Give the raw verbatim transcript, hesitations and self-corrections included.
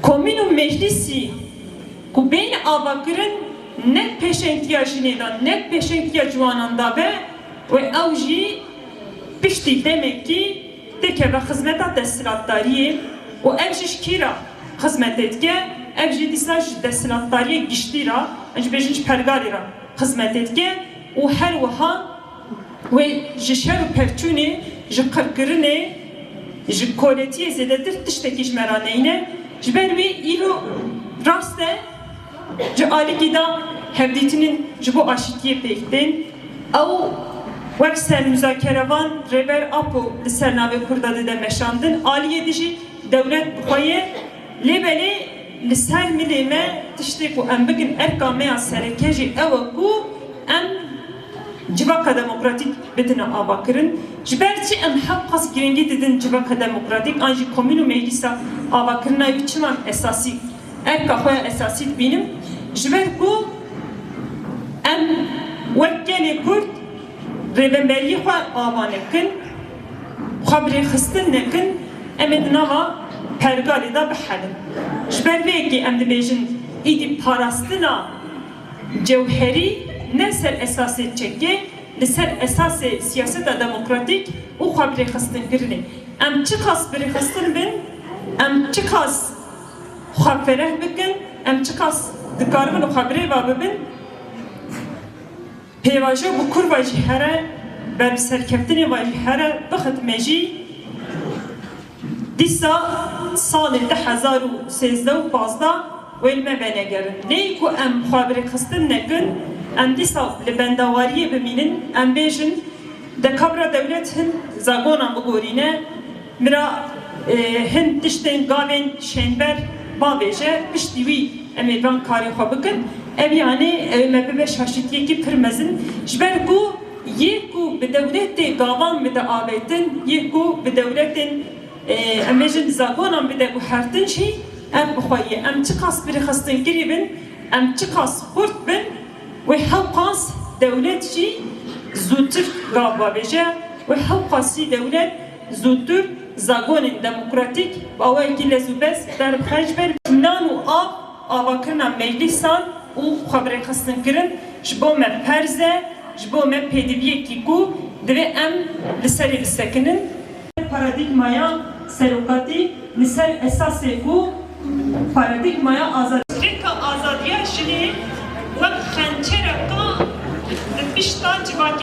Komîn û meclîsî ku bên avakirin ne pêşengtiya jinê de, ne pêşengtiya ciwanan de be û ew jî piştî demekî têkeve xizmeta desthilatdariyê û ev jî ji kî re xizmetê dike? Ev jî dîsa ji desthilatdariyê giştî re, em jî bêjin ji pergalê re xizmetê dike û her wiha wê ji şer û perçûnê, ji qirkirinê, ji koletiyê zêdetir tiştekî ji me re neyne. Ji ber wê îro rast e, ji alîkî de hevdîtinên ji bo aşîtiyê pêk tên. Ew wek sermuzakere van Rêber Apo li ser navê Kurda dide meşandin. Aliyê din jî dewlet bi xwe ye. Lê belê li ser milê me tiştê ku em bikin erka me ya sereke jî ew e ku em civaka demokratîk bidine avakirin. Ji ber çi em hewqas girîngî didin civaka demokratîk an jî komîn û meclîsa avakirina wî çima em esasî, erka xwe ya esasî dibînin? Ji ber ku em wek gelê Kurd rêveberiyê xwe ava nekin, xwe bi rêxistin nekin, em ê di nava pergalê de bihelin. Ji ber vê yekê em dibêjin, îdî parastina cewherî ne ser esasê çekê, li ser esasê siyaseta demokratîk û xwe bi rêxistin kirinê. Em çiqas bi rêxistin bin, em çiqas xwe fereh bikin, em çiqas dikaribin û xwe bi rê ve bibin, pêvajo bi kurva jî here, ber bi serkeftinê ve jî here, bixitime jî, dîsa salê du hezar û sêzdeh û pazdeh wê li me venegerin. Lê ku em xwe bi rêxistin nekin, em dîsa li bendawariyê bimînin, em bêjin, de kabra dewlet hin zagonan bigorîne, mira, e, hin tiştên gavên şênber bavêje, piştî wî em ê van karê xwe bikin. Ev yanî, e, me bibe şaşitiyekî pir mezin. Ji ber ku yê ku bi dewletê gavan bide avêtin, yê ku bi dewletên, e, em bêjin zagonan bide guhertin jî ev bi xwe ye. Em çiqas bi rêxistinkirî bin, em çiqas xurt bin, wê hewqas dewlet jî zûtir gav bavêje, wê hewqasî dewlet zûtir zagonên demokratîk bi awayekî lez û bez derbixe. Ji ber nan û av, avakirina meclîsan û xwe bi rêxistin kirin ji bo me ferz e, ji bo me pêdiviyekî ku divê em li serê bisekinin. Paradîgmaya serokatî li ser esasê ku paradîgmaya azad. Rêka azadiya jinê wek xençereka li pişta civakê